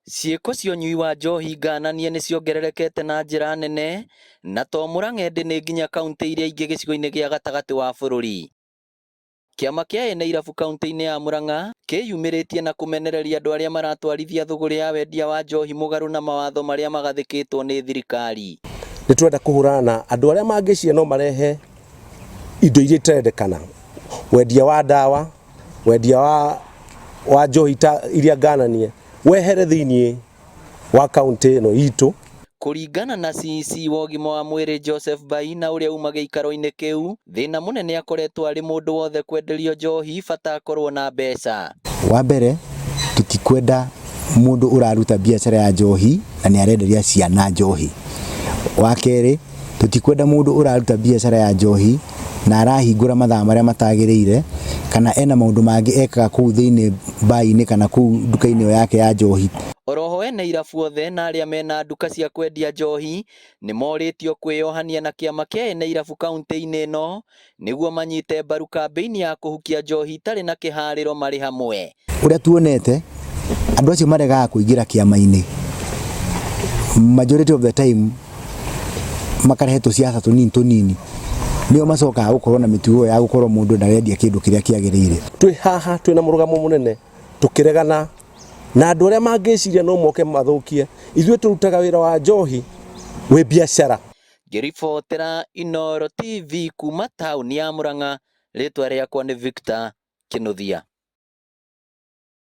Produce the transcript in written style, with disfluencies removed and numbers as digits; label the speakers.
Speaker 1: Ciĩko cia ũnyui wa njohi ngananie nĩ ciongererekete na njĩra nene, na to Murang'a ĩndĩ nĩ nginya kauntĩ iria ingĩ gĩcigo-inĩ gĩa gatagatĩ wa bũrũri. Kĩama kĩa ene irabu kauntĩ-inĩ ya Murang'a kĩyumĩrĩtie na kũmenereria andũ arĩa maratwarithia thũgũrĩ ya wendia wa njohi mũgarũ na mawatho marĩa magathĩkĩtwo nĩ thirikari.
Speaker 2: Nĩ tũrenda kũhũrana na andũ arĩa mangĩciria no marehe indo iria itarendekana, wendia wa ndawa, wendia wa, wa njohi ta iria ngananie wehere thĩinĩ wa kaunti ĩno itũ.
Speaker 1: Kũringana na CEC wa ũgima wa mwĩrĩ Joseph Baina ũrĩa uma gĩikaro-inĩ kĩu, thĩna mũnene akoretwo arĩ mũndũ wothe kwenderio njohi bata akorwo na mbeca.
Speaker 3: Wa mbere tũtikwenda mũndũ ũraruta biacara ya njohi na nĩ arenderia ciana njohi. Wa kerĩ tũtikwenda mũndũ ũraruta biacara ya njohi na arahingũra mathaa marĩa matagĩrĩire kana ena maũndũ mangĩ ekaga kũu thĩinĩ bar-inĩ kana kũu nduka-inĩ ĩyo yake ya njohi.
Speaker 1: Oroho ene irabu othe na arĩa mena nduka cia kwendia njohi nĩ morĩtio kwĩyohania na kĩama kĩa ene irabu kaunti-inĩ ĩno nĩguo manyite mbaru kambĩini ya kũhukia njohi itarĩ na kĩharĩro marĩ hamwe.
Speaker 3: Ũrĩa tuonete andũ acio maregaga kũingĩra kĩama-inĩ majority of the time makarehe tũciaca tũnini tũnini nĩo macokaga gũkorwo na mĩtugo ya gũkorwo mũndũ ndarendia kĩndũ kĩrĩa kĩagĩrĩire.
Speaker 2: Twĩ haha twĩna mũrũgamo mũnene tũkĩregana na andũ arĩa mangĩciria no moke mathũkie. Ithuĩ tũrutaga wĩra wa njohi wĩ biacara.
Speaker 1: Ngĩribotera Inooro TV kuma taũni ya Murang'a, rĩtwa rĩakwa nĩ Victor Kĩnuthia.